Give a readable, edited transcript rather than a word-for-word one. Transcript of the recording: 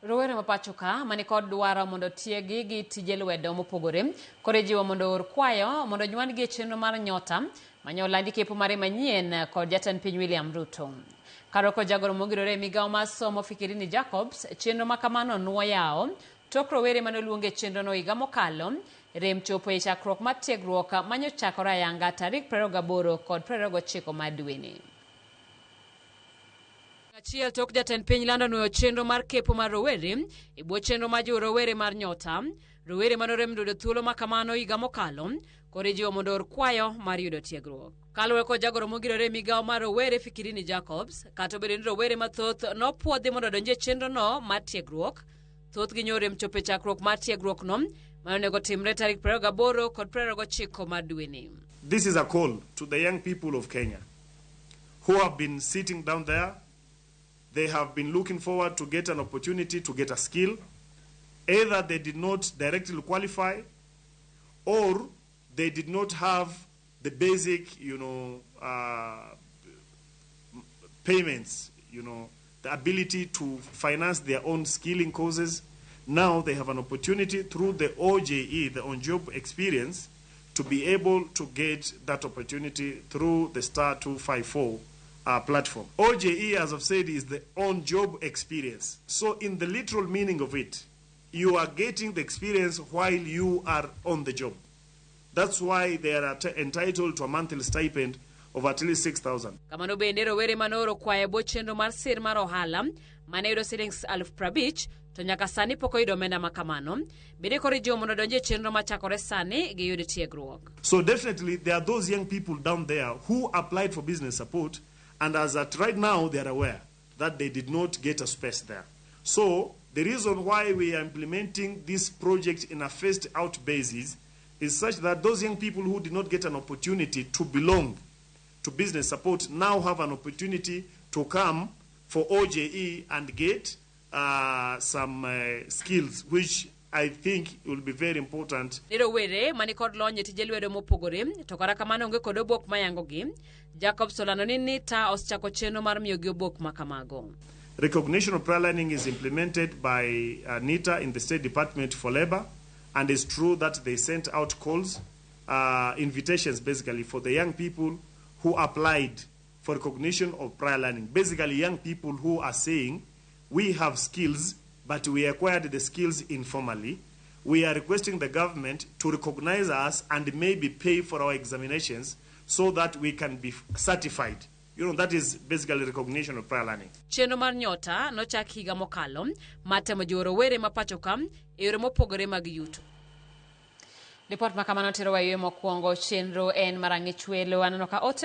Rowere ma pacho ka mani kod dwaro mondo otiegi gi tije lwedo mopogore koro ijiwo mondo oor kwayo mondo onywandgi e chenro mar Nyota manyolandi kepo mare manyien kod jatend piny William Ruto. Kaluwore kod jagoro mongirore e migawo mar somo Fikirini Jacobs, chenro ma kamano nuo yawo tok rowere mane oluong e chenrono higa mokalo rem chopo e chakruok mar tiegruok manyochakore ayanga tarik 28 kod 29 mar dweni. Achiel tok jatend piny lando nuoyo chenro mar kepo mar rowere e bwo chenro mar jiwo rowere mar Nyota. Rowere manorem yudo thuolo ma kamano higa mokalo koro ijiwo mondo oor kwayo mar yudo tiegruok. Kaluwore kod jagoro mongirore e migawo mar rowere Fikirini Jacobs, kata obedo ni rowere mathoth nopuodhi mondo odonji e chenrono mar tiegruok, thothgi nyorem chopo e chakruok mar tiegruokno mane onego timre tarik 28 kod 29 mar dweni. This is a call to the young people of Kenya who have been sitting down there. They have been looking forward to get an opportunity to get a skill. Either they did not directly qualify or they did not have the basic payments, the ability to finance their own skilling courses. Now they have an opportunity through the OJE, the on-job experience, to be able to get that opportunity through the star 254 platform. OJE, as I've said, is the on-job experience. So in the literal meaning of it, you are getting the experience while you are on the job. That's why they are entitled to a monthly stipend of at least 6,000. Kamano bende rowere manooro kwayo e bwo chenro mar sir mar ohala mane yudo silings 50,000 to nyaka sani pok oyudo omenda ma kamano. Bende koro ijiwo mondo odonji e chenro machakore sani giyud tiegruok. So definitely there are those young people down there who applied for business support, and as at right now they are aware that they did not get a space there. So the reason why we are implementing this project in a phased out basis is such that those young people who did not get an opportunity to belong to business support now have an opportunity to come for OJE and get some skills, which I think will be very important. Ni rowere mani kod lony e tije lwedo mopogore to kata kamano onge kod obok mayangogi. Jacobs olando ni NITA osechako chenro mar miyogi obok ma kamago. Recognition of prior learning is implemented by NITA in the State Department for Labor, and it's true that they sent out calls, invitations basically, for the young people who applied for recognition of prior learning. Basically, young people who are saying, "We have skills, but we acquired the skills informally. We are requesting the government to recognize us and maybe pay for our examinations so that we can be certified." That is basically recognition of prior learning. Chenro mar Nyota nochak higa mokalo mar temo jiwo rowere ma pacho ka e yore mopogore mag yuto. Ripot ma kamano terowa e yweyo mokwongo. Chenro en mar ang'ich welo. Aneno ka ote